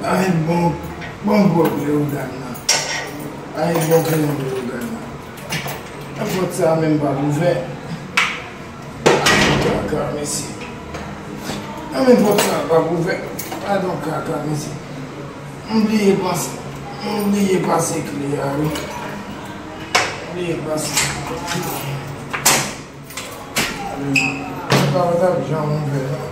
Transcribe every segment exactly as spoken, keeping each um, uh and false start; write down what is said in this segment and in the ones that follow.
Ay, bon, bon, bon, Leogane nan. Ay, bon, bon, Leogane nan. Nenpòt sa menm pa ouvè. Kaka, mesye. Nan men pòt sa pa ouvè. Gadon kaka, mesye. M bliye pase, m bliye pase kle a, wi. M bliye pase. Pòt la pa t ap janm ouvè, non.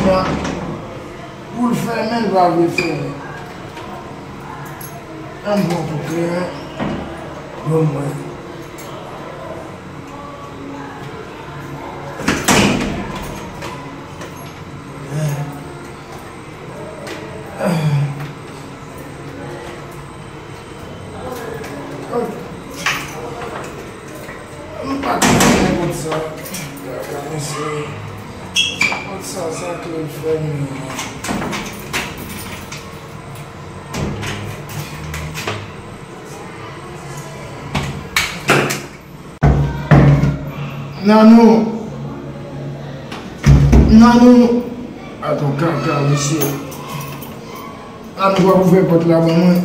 Pou l fèmen, l pa vle fèmen. An bon pou kleren, bon mwen. M pa konn nenpòt sa. Kaka, mesye. Nenpòt sa, sa kle l fèmen an. Nanou. Nanou. Aton kaka, mesye. Nanou pa ouvè pòt la ban mwen.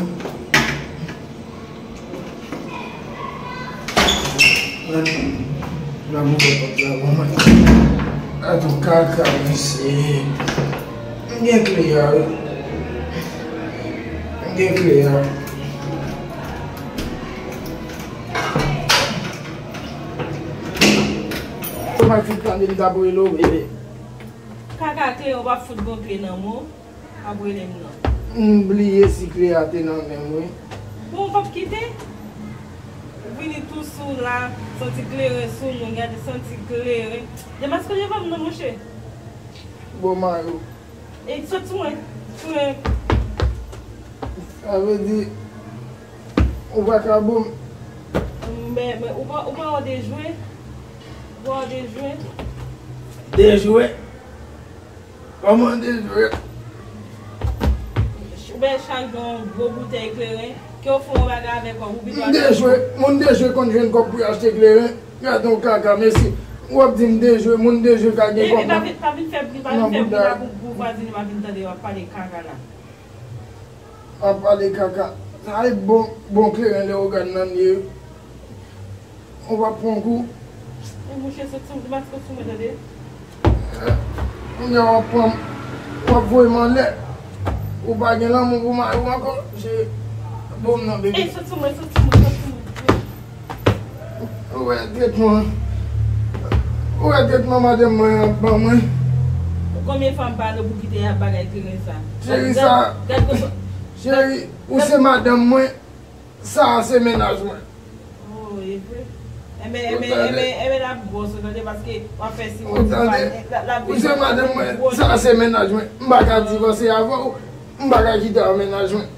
Nanou pa ouvè pòt la ban mwen. Aton kaka, mesye. M gen kle a, wi. M gen kle a. Ou pa fin tande m t ap rele w, bebe. Kaka kle, ou pa fout gon kle nan men w, ap rele m nan. M bliye si kle a te nan men m, wi. Bon, ou p ap kite? Ou vini tou sou la, santi kleren sou nou, gade santi kleren. Demaske devan m nan, monchè. Bon, mayo. E sot sou mwen. Sou mwen. Sa vle di, ou pa ka bon. Men, men, ou pa, ou pa wè dejwe? Ou pa wè dejwe? Dejwe? Kòman dejwe? Ou wè chak gen yon gwo boutèy kleren, ke w fè yon bagay avèk kòb ou pito. M dejwe, moun dejwe konn jwenn kòb pou y achte kleren. Gadon kaka, mesye. W ap di m dejwe, moun dejwe ka gen kòb. E, e, pa vin, pa vin fè bri, pa vin fè bri la pou, pou vwazin yo pa vin tande w ap pale kaka la. W ap pale kaka. Sa e bon, bon kleren Leogane nan ye. Ou p ap pran kou. E, monchè, sot sou, demaske sou mwen, tande. Kounye a w ap pran m, w ap voye m anlè. Ou pa gen lanmou pou mari w ankò. Cheri, bon m nan, bebe. Ey, sot sou mwen, sot sou mwen, sot sou mwen. Ou wè tretman, ou wè tretman madanm mwen ap ban mwen. Konbyen fwa m pale w pou kite bagay kleren sa? Cheri, sa, cheri, ou se madanm mwen. Sa a se mennaj mwen. Oh, e vre. Enben, enben, enben, enben, l ap gwòs, ou tande, paske w ap fè si w di pa, l ap, l ap vin. Ou se madanm mwen, sa a se mennaj mwen. M pa ka divòse avè w, m pa ka kite w mennaj mwen.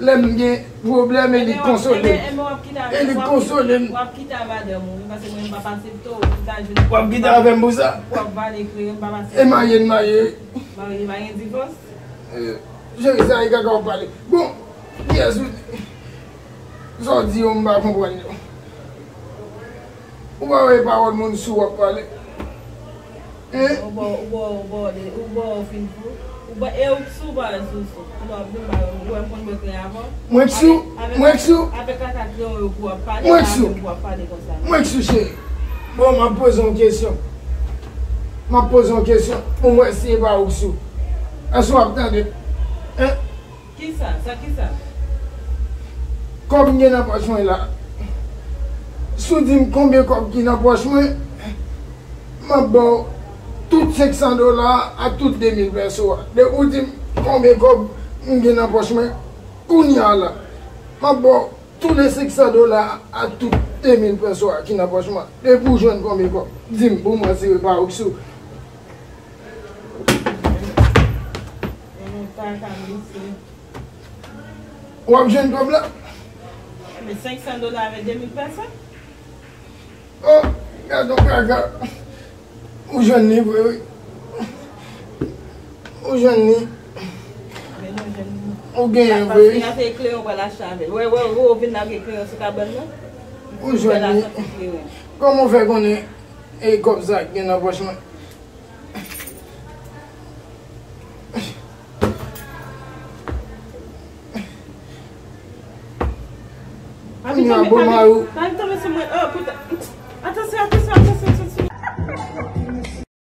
Lè m gen pwoblèm, e li k konsole m. E li k konsole m. W ap kite a madanm ou, paske mwen, m p ap aksepte w, ou ta jwenn. W ap kite avè m pou sa? W ap vale kleren, m p ap aksepte. E marye, n marye. Marye, pa gen divòs? Eh, cheri, sa e kaka w ap pale. Bon, kiyès ou, sa w di yo, m pa konprann yo. Ou pa wè pawòl moun sou w ap pale? Hein? Ou bò, ou bò, ou bò, de, ou bò, ou fin fou. Ou bò, e ou sou pa sou, sou. Ou pa vin ba yo, ou wè m konn bwè kleren avan. Mwen k sou? Mwen k sou? Avèk, avèk kaka kreyon yo pou w ap pale, mwen k sou? Pou w ap pale konsa. Mwen k sou, cheri. Bon, m ap poze yon kesyon. M ap poze yon kesyon pou m wè si e pa ou k sou. Èske w ap tande? Hein? Kisa? Sa kisa? Kòb m gen nan pòch mwen la. Si w di m konbyen kòb ki nan pòch mwen, m ap ba w tout senk san dola a ak tout de mil pèso a. Depi w di m konbyen kòb m gen nan pòch mwen, kounye a la, m ap ba w tout de senk san dola a ak tout de mil pèso a ki nan pòch mwen. Depi w jwenn konbyen kòb, di m pou m wè si e pa ou k sou. Yon kaka, mesye. W ap jwenn kòb la? Men senk san dola avèk de mil pèso. Oh, gadon kaka. Ou jwenn li vre, wi. Ou jwenn li. Men nou jwenn li. Ou genyen vre, wi. Paske y ap fè kleyon pral achte avè l. Wè, wè, wè, ou vin lage kleyon sou kabann nan. Ou jwenn li. Kòman w fè konnen e kòb sa k gen nan pòch mwen? Mwen a bon mari w. Pa vin tonbe sou mwen. Oh, puta. Atansyon, atansyon.